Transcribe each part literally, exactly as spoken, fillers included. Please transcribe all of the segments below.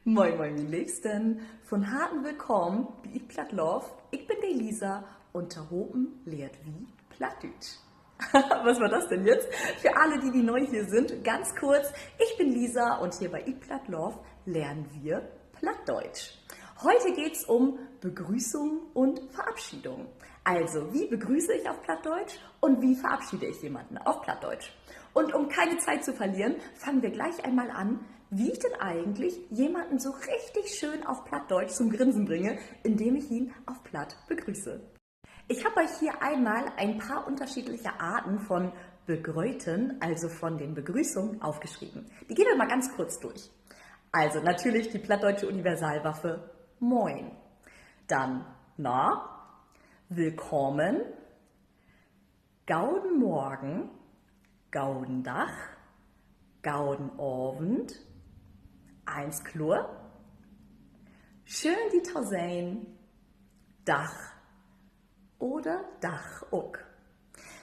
Moin, moin, mien Leevsten. Von Harten willkamen bi Eat Platt Love. Ik bün de Lisa un tohopen lehrt wi Plattdüütsch. Was war das denn jetzt? Für alle, die, die neu hier sind, ganz kurz, ich bin Lisa und hier bei Eat Platt Love lernen wir Plattdeutsch. Heute geht's um Begrüßung und Verabschiedung. Also, wie begrüße ich auf Plattdeutsch und wie verabschiede ich jemanden auf Plattdeutsch? Und um keine Zeit zu verlieren, fangen wir gleich einmal an, wie ich denn eigentlich jemanden so richtig schön auf Plattdeutsch zum Grinsen bringe, indem ich ihn auf Platt begrüße. Ich hab euch hier einmal ein paar unterschiedliche Arten von begröten, also von den Begrüßungen, aufgeschrieben. Die gehen wir mal ganz kurz durch. Also natürlich die plattdeutsche Universalwaffe Moin. Dann na, willkamen, gauden Morgen, gauden Dag, gauden Avend, allens kloor, schöön, di to sehn, Dag oder Dag ok.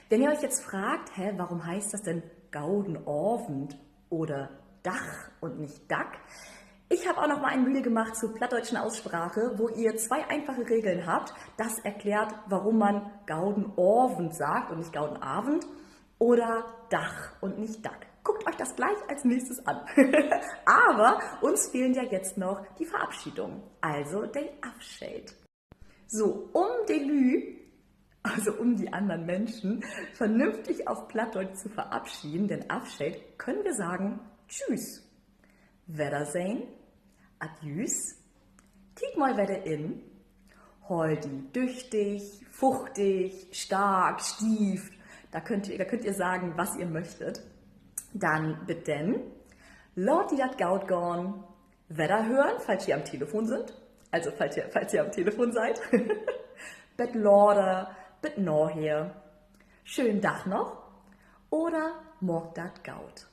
Wenn ihr euch jetzt fragt, hä, warum heißt das denn gauden Avend oder Dag und nicht Dag? Ich habe auch noch mal ein Reel gemacht zur plattdeutschen Aussprache, wo ihr zwei einfache Regeln habt. Das erklärt, warum man gauden Avend sagt und nicht gauden Avend oder Dag und nicht Dag. Guckt euch das gleich als nächstes an. Aber uns fehlen ja jetzt noch die Verabschiedungen, also de Afscheed. So, um de Lüüd, also um die anderen Menschen, vernünftig auf Plattdeutsch zu verabschieden, den Afscheed, können wir sagen Tschüss, Weddersehn, Adjüüs, kiek mal wedder in, holl di düchtig, fuchtig, stark, stief. Da könnt ihr, da könnt ihr sagen, was ihr möchtet. Dann bet denn, laat di dat goot gahn, wedderhören, falls ihr am Telefon sind. Also falls ihr, falls ihr am Telefon seid. Bet later, bet naher. Schönen Dag noch oder maakt dat goot.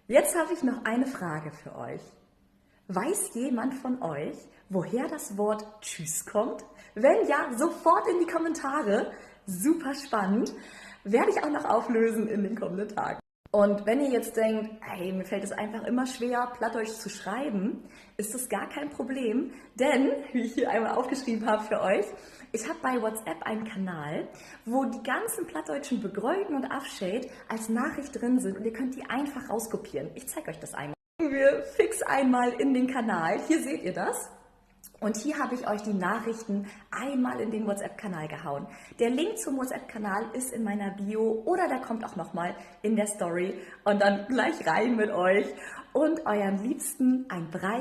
Jetzt habe ich noch eine Frage für euch. Weiß jemand von euch, woher das Wort Tschüss kommt? Wenn ja, sofort in die Kommentare. Super spannend. Werde ich auch noch auflösen in den kommenden Tagen. Und wenn ihr jetzt denkt, hey, mir fällt es einfach immer schwer, Plattdeutsch zu schreiben, ist das gar kein Problem, denn, wie ich hier einmal aufgeschrieben habe für euch, ich habe bei WhatsApp einen Kanal, wo die ganzen plattdeutschen Begröten und Afscheed als Nachricht drin sind und ihr könnt die einfach rauskopieren. Ich zeige euch das einmal. Gehen wir fix einmal in den Kanal. Hier seht ihr das. Und hier habe ich euch die Nachrichten einmal in den WhatsApp-Kanal gehauen. Der Link zum WhatsApp-Kanal ist in meiner Bio oder der kommt auch noch mal in der Story. Und dann gleich rein mit euch und euren Liebsten ein breit